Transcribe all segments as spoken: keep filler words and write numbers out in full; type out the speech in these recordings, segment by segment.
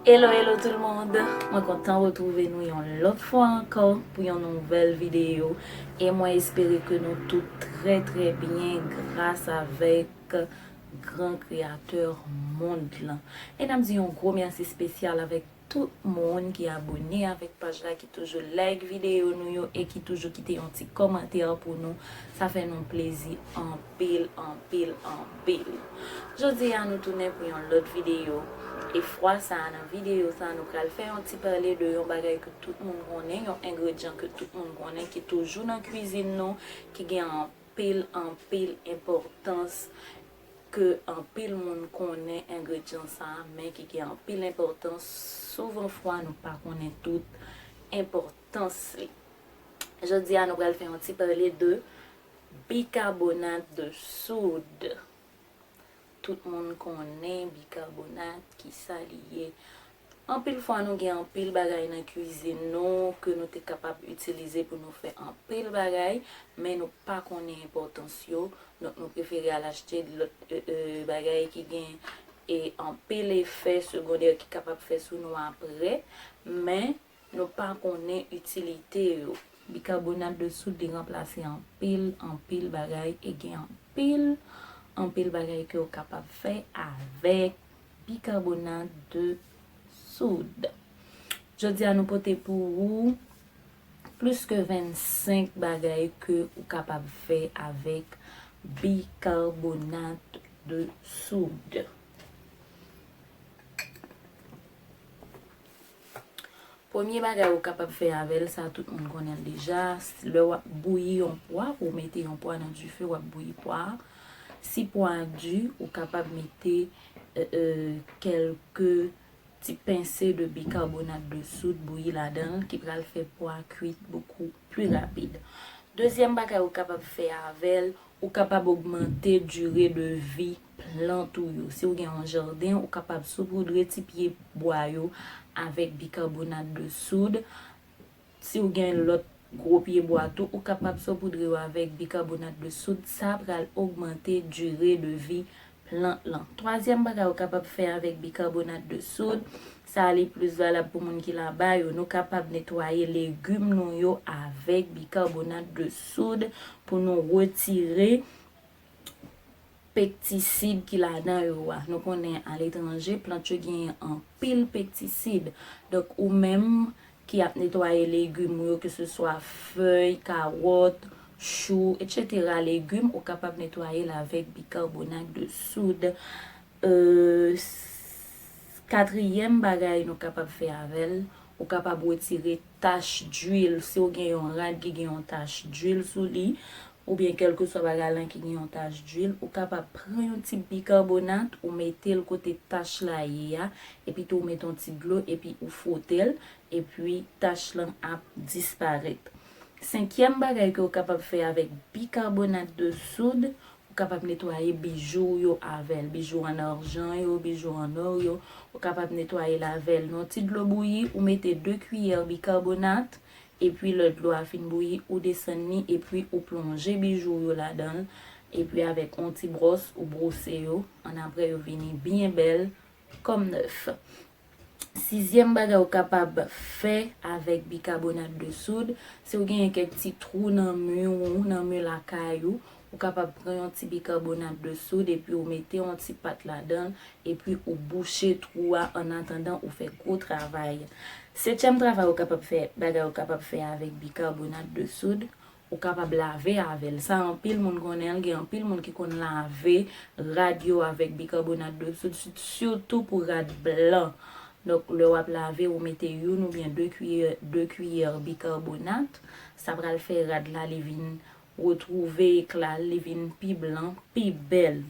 Hello, hello tout le monde! Mwen kontan retwouve nou yon lòt fwa ankò pou yon nouvèl videyo. E mwen espere ke nou tout trè, trè byen gras avèk gran kreyatè mond lan. E n ap di yon gwo mèsi espesyal avèk tout moun ki abone avèk paj la, ki toujou like videyo nou yo e ki toujou kite yon ti kòmantè pou nou. Sa fè nou plezi anpil, anpil, anpil. Jodi a nou tounen pou yon lòt videyo. E fwa sa a, nan videyo sa a, nou pral fè yon ti pale de yon bagay ke tout moun konnen, yon engredyan ke tout moun konnen, ki toujou nan kwizin nou, ki gen anpil, anpil enpòtans, ke anpil moun konnen engredyan sa a, men ki gen anpil enpòtans. Souvan fwa, nou pa konnen tout enpòtans li. Jodi a, nou pral fè yon ti pale de bikabonat de soud. Tout moun konnen bikabonat, ki sa li ye. Anpil fwa, nou gen anpil bagay nan kwizin nou ke nou te kapab itilize pou nou fè anpil bagay, men nou pa konnen enpòtans yo. Donk, nou prefere al achte lòt, e, e, bagay ki gen, e, anpil efè segondè ki kapab fè sou nou apre, men nou pa konnen itilite yo. Bikabonat de soud, li ranplase anpil, anpil bagay e gen anpil, anpil bagay ke w kapab fè avèk bikabonat de soud. Jodi a, nou pote pou ou plis ke vennsenk bagay ke ou kapab fè avèk bikabonat de soud. Premye bagay ou kapab fè avè l, sa tout moun konnen l deja, lè w ap bouyi yon pwa, ou mete yon pwa nan dife, w ap bouyi pwa a. Si pwa a di, ou kapab mete, e, e, kèlke ti pense de bikabonat de soud bouyi ladan l, ki pral fè pwa a kwit bokou pli rapid. Dezyèm bagay ou kapab fè avè l, ou kapab ogmante dire de vi plant ou yo. Si w gen yon jaden, ou kapab sopoudre ti pye bwa yo avèk bikabonat de soud. Si w gen lòt gwo pye bwa tou, ou kapab sopoudre yo avèk bikabonat de soud. Sa pral ogmante dire de vi plant lan. Twazyèm bagay ou kapab fè avèk bikabonat de soud, sa li plis valab pou moun ki laba yo. Nou kapab netwaye legim nou yo avèk bikabonat de soud pou nou retire pestisid ki ladan yo a. Nou konnen aletranje, plant yo genyen anpil pestisid. Donk, ou menm ki ap netwaye legim ou yo, ke se swa fèy, kawòt, chou, etsetera, legim, ou kapab netwaye l avèk bikabonat de soud. E, s-, katriyèm bagay nou kapab fè avè l, ou kapab retire tach dwil. Si w gen yon rad ki gen yon tach dwil sou li, oubyen kèlkeswa bagay lan ki gen yon tach dwil, ou kapab pran yon ti bikabonat, ou mete l kote tach la ye a, epi tou ou mete yon ti dlo, epi ou fwote l, epi tach lan ap disparèt. Senkyèm bagay ke w kapab fè avèk bikabonat de soud, ou kapab netwaye bijou w yo avè l, bijou an arjan yo, bijou an nò yo, ou kapab netwaye l avè l. Nan ti dlo bouyi, ou mete de kiyè bikabonat, epi lè dlo a fin bouyi, ou desann li, epi ou plonje bijou w yo ladan l, epi avèk yon ti bwòs, ou bwose yo, annapre yo vini byen bèl, kòm nèf. Sizyèm bagay ou kapab fè avèk bikabonat de soud, si w genyen kèk ti twou nan mi w, nan mi lakay ou, ou kapab pran yon ti bikabonat de soud epi ou mete yon ti pat ladan l, epi ou bouche twou a annatandan ou fè gwo travay. Setyèm travay ou kapab fè, bagay ou kapab fè avèk bikabonat de soud, ou kapab lave avè l. Sa anpil moun konnen l, gen anpil moun ki konn lave rad yo avèk bikabonat de soud, si-, sitou pou rad blan. Donk, lè w ap lave, ou mete youn oubyen de kiyè, de kiyè bikabonat, sa pral fè rad la, li vin retwouve ekla l, li vin pi blan, pi bèl.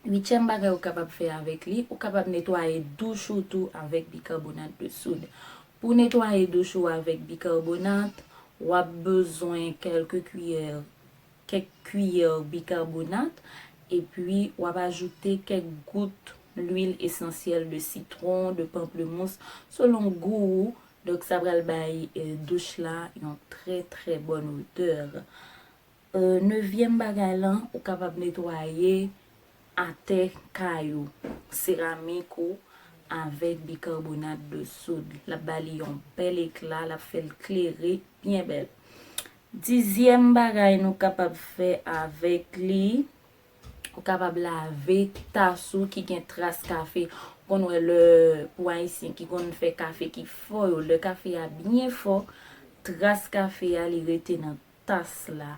Uityèm bagay ou kapab fè avèk li, ou kapab netwaye douch ou tou avèk bikabonat de soud. Pou netwaye douch ou avèk bikabonat, w ap bezwen kèlke kiyè, kèk kiyè bikabonat, epi w ap ajoute kèk gout lwil esansyèl de sitwon, de pamplemousse, selon gou ou. Donk, sa pral bay, eh, douch la yon trè, trè bòn odè. Euh, nevyèm bagay lan, ou kapab netwaye atè kay ou, seramik ou, avèk bikarbonat de soud. L ap ba li yon bèl ekla, l ap fè l klere byen bèl. Dizyèm bagay nou kapab fè avèk li, ou kapab lave tas ou ki gen tras kafe. Ou konn wè lè, pou Ayisyen ki konn fè kafe ki fò yo, lè kafe a byen fò, tras kafe a li rete nan tas la.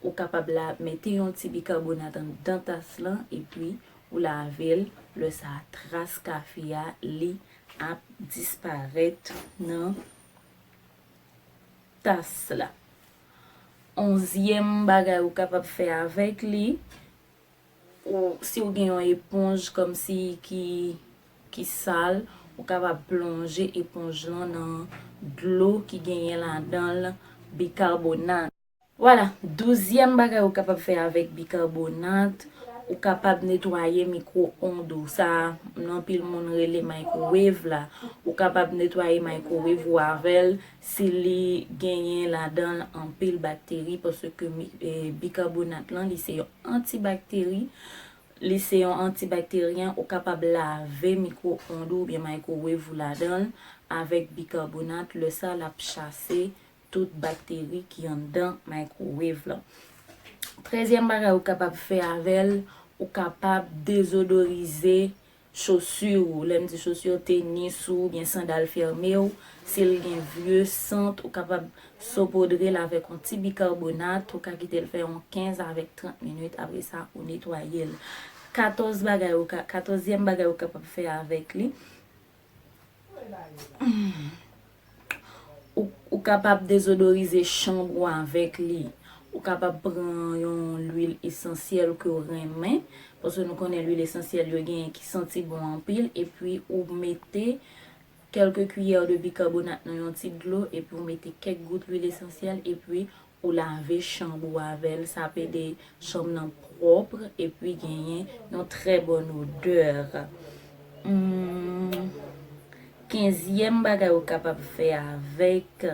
Ou kapab la mete yon ti bikarbonat anndan tas lan epi ou lave l. Lè sa a, tras kafe a li ap disparèt nan tas la. Onzyèm bagay ou kapab fè avèk li, ou, si w gen yon eponj kòmsi ki, ki sal, ou kapab plonje eponj lan nan dlo ki genyen ladan l bikarbonat. Vwala, douzyèm bagay ou kapab fè avèk bikarbonat, ou kapab netwaye mikwo-ond ou. Sa, anpil moun rele microwave la. Ou kapab netwaye microwave ou avè l si li genyen ladan l anpil bakteri, paske mi-, e, bikarbonat lan, li se yon antibakteri. Li se yon antibakteryen, ou kapab lave mikwo-ond ou oubyen microwave ou ladan l avèk bikarbonat. Lè sa, l ap chase tout bakteri ki anndan microwave lan. Trèzyèm bagay ou kapab fè avè l, ou kapab dezodorize chosi w. Lè m di chosi w, tenis ou oubyen sandal fèmen w. Si l gen vye sant, ou kapab sopodre l avèk yon ti bikarbonat. Ou ka kite l fè yon kenz avèk trant minit. Apre sa, ou netwaye l. Katòz bagay ou ka, katòzyèm bagay ou kapab fè avèk li, ou, ou kapab dezodorize chanm ou avèk li. Ou kapab pran yon lwil esansyèl ke w renmen, paske nou konnen lwil esansyèl yo genyen ki santi bon anpil, epi ou mete kèlke kiyè de bikarbonat nan yon ti dlo, epi ou mete kèk gout lwil esansyèl, epi ou lave chanm ou avè l. Sa ap ede chanm nan pwòp epi genyen yon trè bòn odè. Hmm, kenzyèm bagay ou kapab fè avèk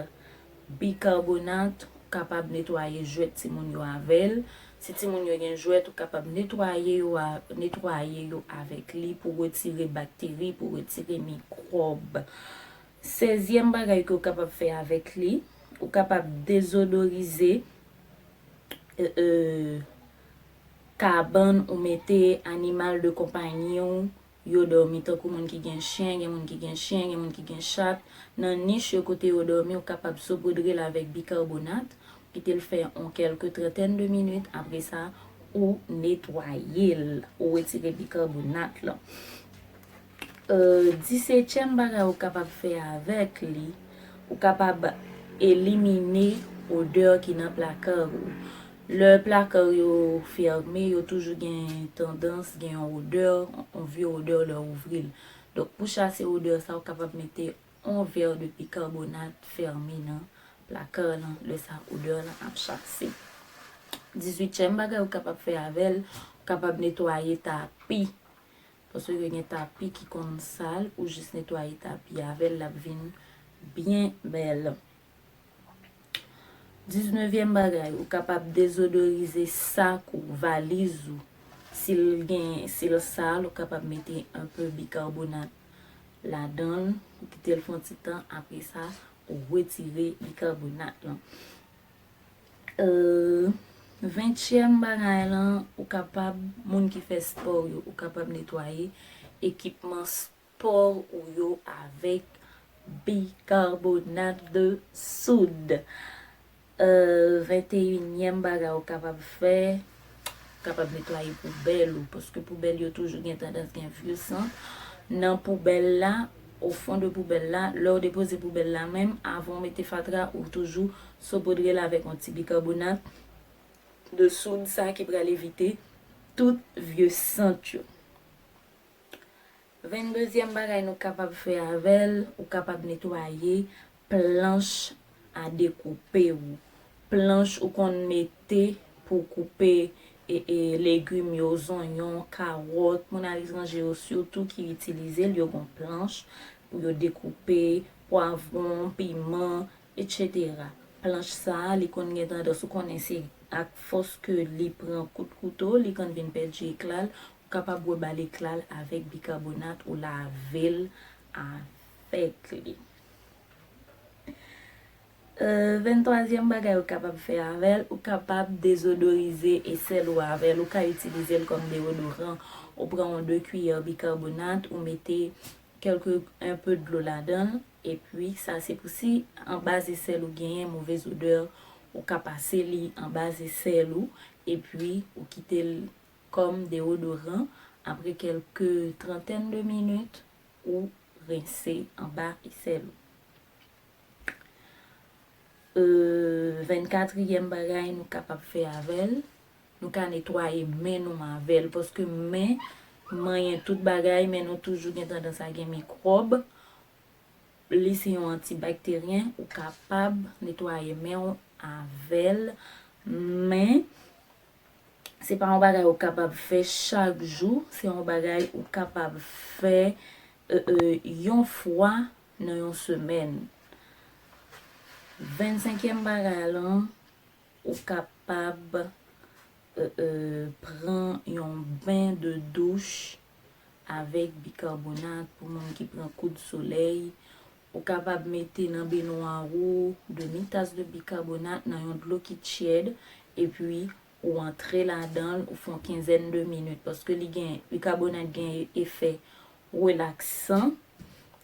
bikarbonat, ou kapab netwaye jwèt timoun yo avè l. Si timoun yo gen jwèt, ou kapab netwaye yo a, netwaye yo avèk li pou retire bakteri, pou retire mikwòb. Sèzyèm bagay ke w kapab fè avèk li, ou kapab dezodorize, e, e, kabann ou mete animal de konpayi w yo dòmi, tankou moun ki gen chen, gen moun ki gen chen, gen moun ki gen chat. Nan nich yo kote yo dòmi, ou kapab sopodre l avèk bikarbonat, kite l fè yon kèlke trantèn de minit. Apre sa, ou netwaye l, ou retire bikarbonat lan. E, disetyèm bagay ou kapab fè avèk li, ou kapab elimine odè ki nan plaka ou. Lè plaka yo fèmen, yo toujou gen tandans gen yon odè, yon vye odè lè w ouvri l. Donk, pou chase odè sa, ou kapab mete yon vè de bikarbonat fèmen nan plaka lan. Lè sa, odè lan ap chase. Dizuityèm bagay ou kapab fè avè l, ou kapab netwaye tapi. Paske gen tapi ki konn sal, ou jis netwaye tapi avè l, l ap vin byen bèl. Diznevyèm bagay, ou kapab dezodorize sak ou, valiz ou. Si l gen, si l sal, ou kapab mete enpe bikarbonat ladan l, ou kite l fè yon ti tan, apre sa, ou retire bikarbonat lan. E, ventyèm bagay lan, ou kapab, moun ki fè spò yo, ou kapab netwaye ekipman spò ou yo avèk bikarbonat de soud. E, venteyinyèm bagay ou kapab fè, ou kapab netwaye poubèl ou, paske poubèl yo toujou gen tandans gen vye sant nan poubèl la, o fon de poubèl la. Lè w depoze poubèl la menm, avan w mete fatra, ou toujou sopodre l avèk yon ti bikarbonat de soud, sa ki pral evite tout vye sant yo. Venndezyèm bagay nou kapab fè avè l, ou kapab netwaye planch a dekoupe ou. Planch ou konn mete pou koupe, e, e, legim yo, zonyon, kawòt. Moun aletranje yo sitou ki itilize l, yo gon planch pou yo dekoupe pwavwon, piman, etsetera. Planch sa a, li konn gen tandans, ou konnen se ak fòs ke li pran kout kouto, li konn vin pèdi ekla l. Ou kapab rebale ekla l avèk bikarbonat ou lave l avèk li. Venntwazyèm bagay ou kapab fè avè l, ou kapab dezodorize esèl ou avè l. Ou ka itilize l kòm deodoran. Ou pran yon de kiyè bikarbonat, ou mete kèlke, un peu dlo ladan l, epi sa se pou si anba esèl ou genyen movez odè, ou ka pase li anba esèl ou, epi ou kite l kòm deodoran. Apre kèlke trantèn de minit, ou rense anba esèl ou. Vennkatriyèm bagay nou kapab fè avè l, nou ka netwaye men nou avè l, paske men manyen tout bagay, men nou toujou gen tandans a gen mikwòb. Li se yon antibakteryen, ou kapab netwaye men w avè l, men se pa yon bagay ou kapab fè chak jou, se yon bagay ou kapab fè yon fwa nan yon semèn. Vennsenkyèm bagay lan, ou kapab pran yon ben de douch avèk bikarbonat pou moun ki pran kout solèy. Ou kapab mete nan benwa ou demi tas de bikarbonat nan yon dlo ki tyèd, epi ou antre ladan l, ou fè yon kenzèn de minit, paske li gen, bikarbonat gen efè relaksan,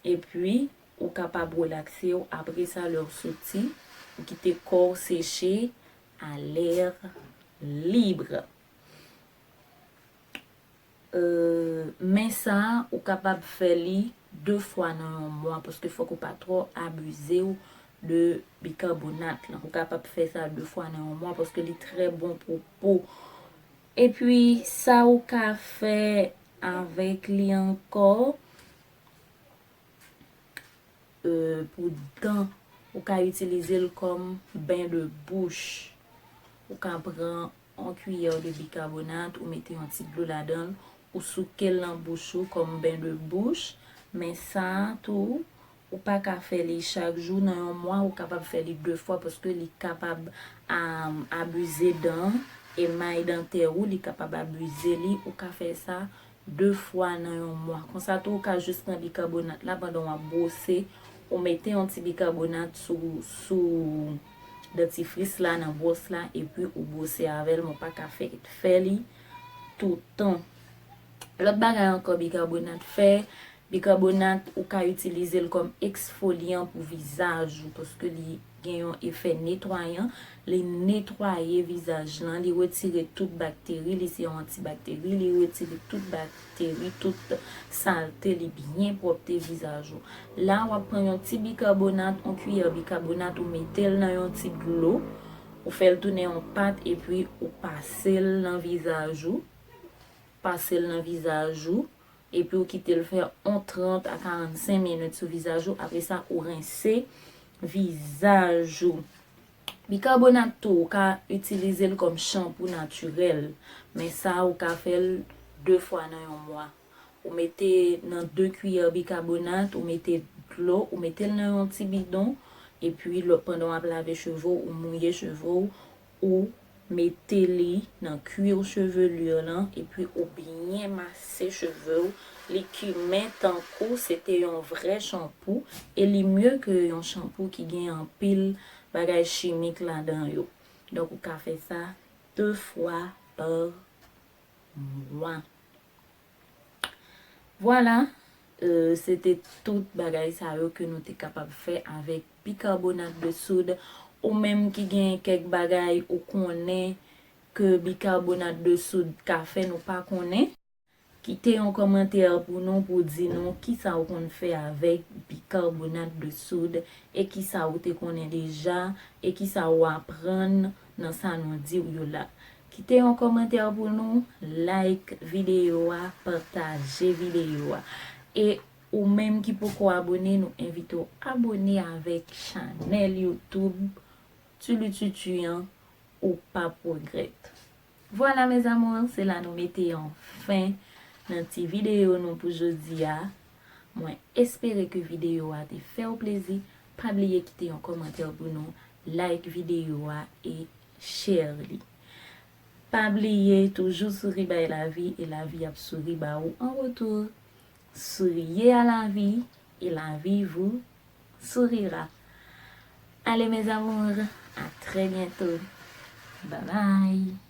epi ou kapab relakse w. Apre sa, lè w soti, ou kite kò w seche a lè lib. Men sa a, ou kapab fè li de fwa nan yon mwa, paske fòk ou pa twò abize w de bikarbonat lan. Ou kapab fè sa de fwa nan yon mwa, paske li trè bon pou po. Epi, sa ou ka fè avèk li ankò, pou dan, ou ka itilize l kòm ben de bouch. Ou ka pran yon kiyè de bikarbonat, ou mete yon ti dlo ladan l, ou souke l nan bouch ou kòm ben de bouch. Men sa a tou, ou pa ka fè li chak jou. Nan yon mwa, ou kapab fè li de fwa, paske li kapab abize dan, emay dantè ou, li kapab abize li. Ou ka fè sa de fwa nan yon mwa. Konsa tou, ou ka jis pran bikarbonat la pandan w ap bwose. Ou mete yon ti bikarbonat sou, sou dantifris la, nan bwòs la, epi ou bwose avè l, men w pa ka fè, fè li toutan. Lòt bagay ankò bikarbonat fè, bikarbonat, ou ka itilize l kòm eksfolyan pou vizaj ou, paske li gen yon efè netwayan. Li netwaye vizaj lan, li retire tout bakteri, li se yon antibakteri, li retire tout bakteri, tout salte, li byen pwòpte vizaj ou. La, w ap pran yon ti bikarbonat, yon kiyè bikarbonat, ou mete l nan yon ti dlo, ou fè l tounen yon pat, epi ou pase l nan vizaj ou, pase l nan vizaj ou, epi ou kite l fè yon trant a karannsenk minit sou vizaj ou. Apre sa, ou rense vizaj ou. Bikarbonat tou, ou ka itilize l kòm chanpou natirèl, men sa a, ou ka fè l de fwa nan yon mwa. Ou mete nan de kiyè bikarbonat, ou mete dlo, ou mete l nan yon ti bidon, epi lè, pandan w ap lave cheve w, ou mouye cheve w, ou mete li nan cuir chevelure lan, epi ou byen mase cheve w. Li kimen tankou se te yon vrè chanpou, e li mye ke yon chanpou ki gen anpil bagay chimik ladan yo. Donk, ou ka fè sa de fwa pa mwa. Vwala, se te tout bagay sa yo ke nou te kapab fè avèk bikarbonat de soud. Ou menm ki gen kèk bagay ou konnen ke bikarbonat de soud ka fè nou pa konnen, kite yon kòmantè pou nou, pou di nou kisa ou konn fè avèk bikarbonat de soud, e kisa ou te konnen deja, e kisa ou aprann nan sa nou di w yo la. Kite yon kòmantè pou nou, like videyo a, pataje videyo a. E ou menm ki poko abone, nou envite w abone avèk chanèl YouTube Tulututu an, ou p ap regrèt. Vwala, mes amours, se la nou mete yon fen nan ti videyo nou pou jodi a. Mwen espere ke videyo a te fè w plezi. Pa bliye kite yon kòmantè pou nou, like videyo a e share li. Pa bliye, toujours souri bay lavi e lavi ap souri ba ou an retour. Souriez à la vie et la vie vous sourira. Allez mes amours, à très bientôt. Bye bye.